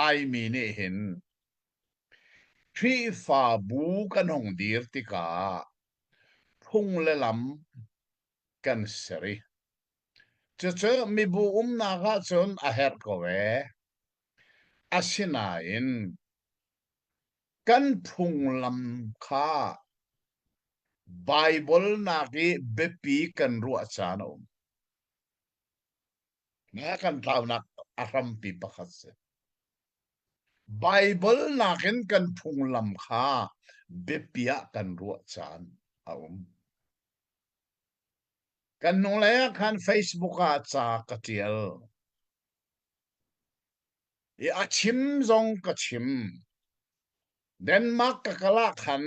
Laimi nih hin Khrihfabu kan hung dir tikah phung le lam kan ser i cucu mibu umnak ahcun a herh ko ee. Asinain kan phunglam kha Baibal nak i biapi kan ruah caan a um. Na kan tlaunak a hrampi pakhat si. Baibal nakin kan phunglam kha biapi ah kan ruah caan a um. Kan hnulei ah khan Facebook ah ca ka ṭial. I a chim zong ka chim. Denmark ka kal ah khan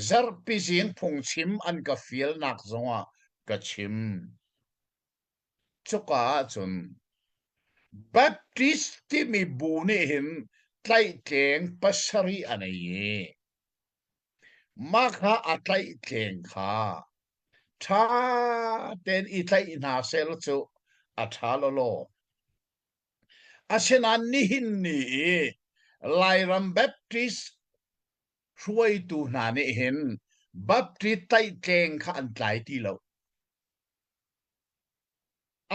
zarhpi zing phungchim an ka fialnak zongah ka chim. Cuka ahcun Baptist timi bu nih hin tlaihtleng pasarih a nei i mah kha a tlaihtleng kha ṭha tein i tlaih hna sehlaw cu a ṭha lawlaw. Asinain nihin ni i Lairam Baptist hruaitu hna nih hin Baptist tlaihtleng kha an tlai ti lo.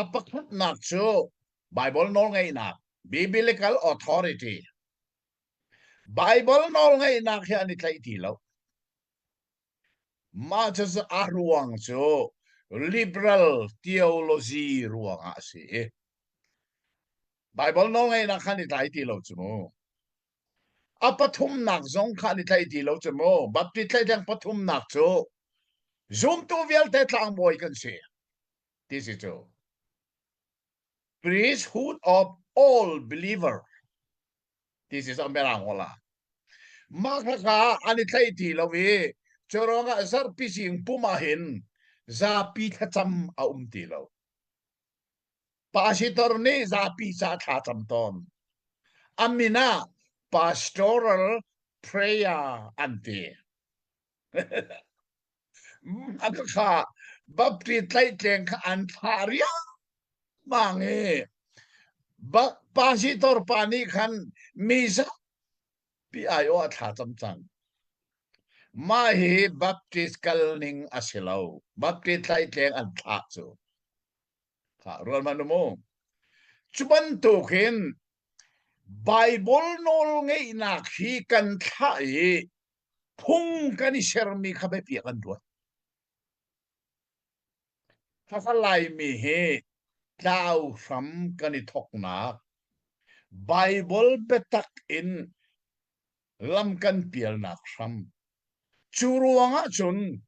A pakhatnak cu Baibal nawlngeihnak, Biblical authority. Baibal nawlngeihnak hi an i tlaih ti lo. Mah cu a ruang cu liberal theology ruangah a si i Baibal nawlngeihnak kha an i tlai ti lo cu mu. A pathumnak zong kha an i tlaih ti lo cu mu. Baptist tlaihtleng pathumnak cu zumtu vialte tlangbawi kan si ti si cu. Priesthood of all believer ti si cu mirang holh ah. Mah khakha an i tlaih ti lo i cu ruangah zarhpi zing pum ah hin zapi thlacam a um ti lo. Pastor nih zapi ca thla cam tawn. A min ah pastoral prayer an ti. A kha Baptist tlaihtleng kha an thlah riangmang i pastor pa nih khan mi zapi aiawh a thla cam cang. Mah hi Baptist kal ning a si lo. Baptist tlaihtleng an thlah cu. Kha rual hmanh u mu. Cu bantukin Baibal nawlngeihnak hi kan thlah i phung kan i sermi kha biapi ah kan ruat. Khakha Laimi hi tlau hram kan i thoknak Baibal biatak in lam kan pialnak hram. Cu ruangah cun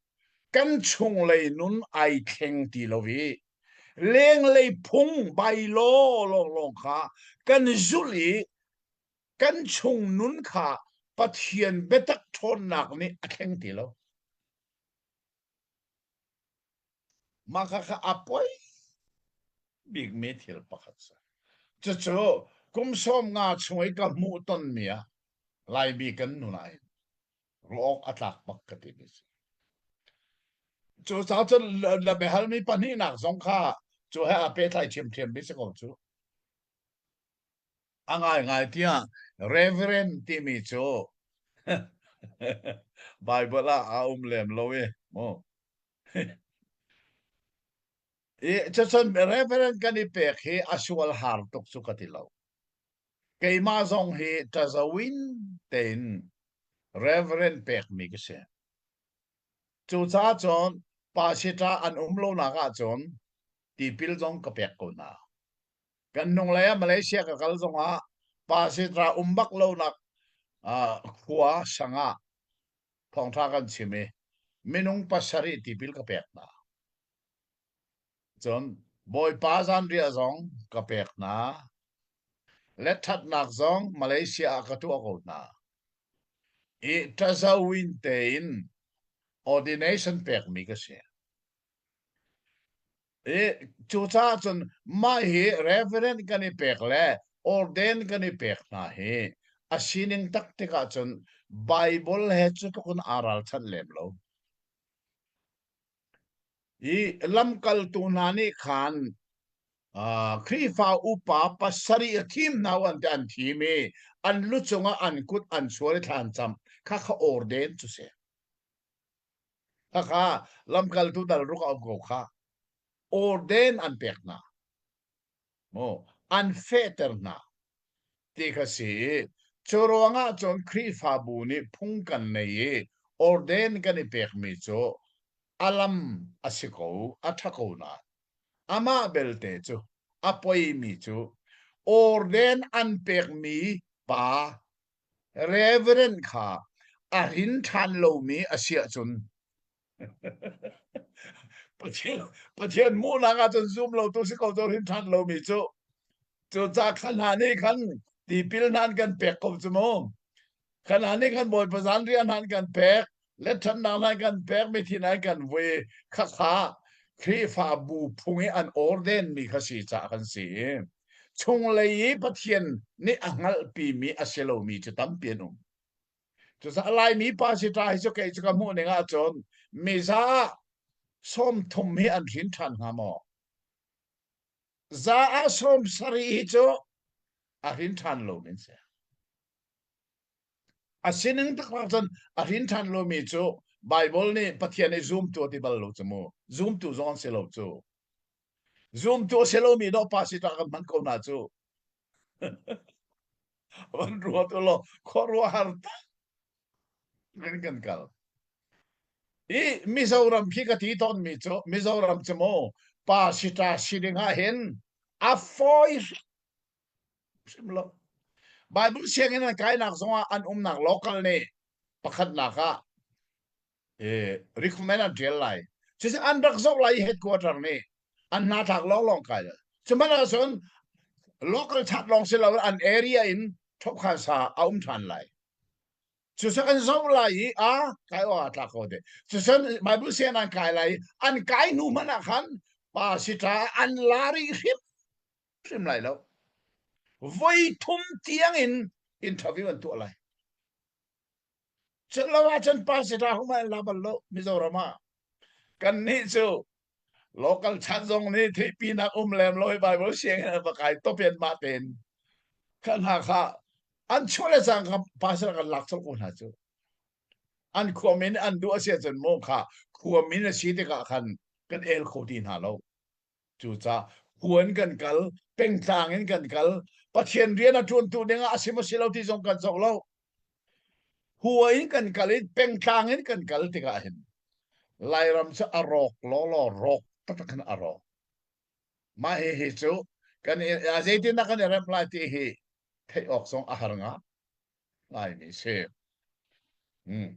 kan chunglei nun ai thleng ti lo i lenglei phung bylaw lawnglawng kha kan zulh i kan chung nun kha Pathian biatak ṭhawnnak nih a thleng ti lo. Mah kha a poi bikmi thil pakhat si. Cucu kum 50 chung i ka hmuh tonmi ah Laimi kan nun ah hin ruah awk a tlak bak ka timi si. Cucaah cun na biahalmi pahnihnak zong kha cu he aa pehtlai ṭhiamṭhiammi si ko cu. A ngaingai tiah Reverend timi cu Bible ah a um lem lo i mu. I cucun Reverend kan i pek hi a sual har tuk cu ka ti lo. Keimah zong hi ṭazawin tein Reverend pekmi ka si. Cucaah cun pastor an um lonak ahcun tipil zong ka pek ko hna. Kan hnunglei ah Malaysia ka kal zongah pasitra um bak lonak khua sang ah thawngṭha kan chim i minung pasarih tipil ka pek hna. Cun Bawipa zanriah zong ka pek hna. Letṭhatnak zong Malaysia ah ka tuah ko hna. I ṭazawin tein ordination pekmi ka si. I cucaah cun mah hi reverend kan i pek le ordain kan i pek hna hi a sining taktik ahcun Bible he cu tluk in aa ralchanh lem lo. I lamkaltu hna nih khan. Khrihfa upa pasarih a thim hna an ti an thim i an lu cungah an kut an sual i thla an cam kha kha orden cu si. Khakha lamkaltu dal ruk a um ko kha. Orden an pek hna. Maw an fehter hna ti kha si i cu ruangah cun Khrihfabu nih phung kan nei i orden kan i pekmi cu a lam a si ko, a ṭha ko nain amah belte cu a poimi cu orden an pekmi pa reverend kha a hrin ṭhan lomi a si ahcun Pathian Pathian hmuhnak ahcun zum lo tu si ko cu hrin ṭhan lomi cu cu ca kha hna nih khan tipil hna an kan pek ko cu mu kha hna nih khan Bawipa zanriah hna an kan pek letṭhannak hna an kan pek mithi hna an kan vui kha kha Khrihfabu phung i an orden mi kha si caah kan si i chunglei i Pathian nih a hngalhpimi a si lomi cu tampi an um. Cucaah Laimi pa si ṭa hi cu kei cu ka hmuh ning ahcun miza ah 30 hi an hrin ṭhan hnga maw? Za ah 70 hi cu a hrin ṭhan lo min si. A sining taktak cun a hrin ṭhan lomi cu Baibal nih Pathian i zumtu a ti bal lo cu mu. Zumtu zong an si lo cu. Zumtu a si lomi dawh pa si ṭa kan hman ko hna cu. Van ruat u law khuaruahhar tak in kan kal. I Mizoram khi ka ti tawnmi cu Mizoram cu mu pa si ṭa si ding ah hin a fawi hrim lo. Bible sianginn an kainak zongah an umnak local nih pakhatnak ah recommend an ṭial lai. Cucu an rak zoh lai i headquarter nih an hna thlak lawnglawng kai lai. Cuhmanh ahcun local chat lawng si lo an area in thokhan sa a um ṭhan lai. Cucu an zoh lai i a kai awk aa tlak ko te. Cucun Bible sian an kai lai i an kai hnu hmanh ah khan pa si ṭa an la rih hrim hrim lai lo. Voi thum tiang in interview an tuah lai. Cu lo ahcun pastor hum an la bal lo Mizoram ah. Kan nih cu local chan zong nih theihpinak um lem lo i Bible sianginn an va kai topian mah tein kha hna kha an chuah le cang kha pastor kan lak colh ko hna cu. An khua min an duh a si ahcun maw kha khua min a si tikah khan kan el kho ti hna lo. Cucaah huan kan kal, pengtlang in kan kal, Pathian rian a ṭuantu dingah a si maw si lo ti zong kan zoh lo. Hua in kan kal i pengtlang in kan kal tikah hin Lairam cu a rawk lawlaw rawk taktak khan a rawk. Mah hihi cu kan i zeitindah kan i remh lai ti hi theih awk zong a har nga ngaimi si. Hmm.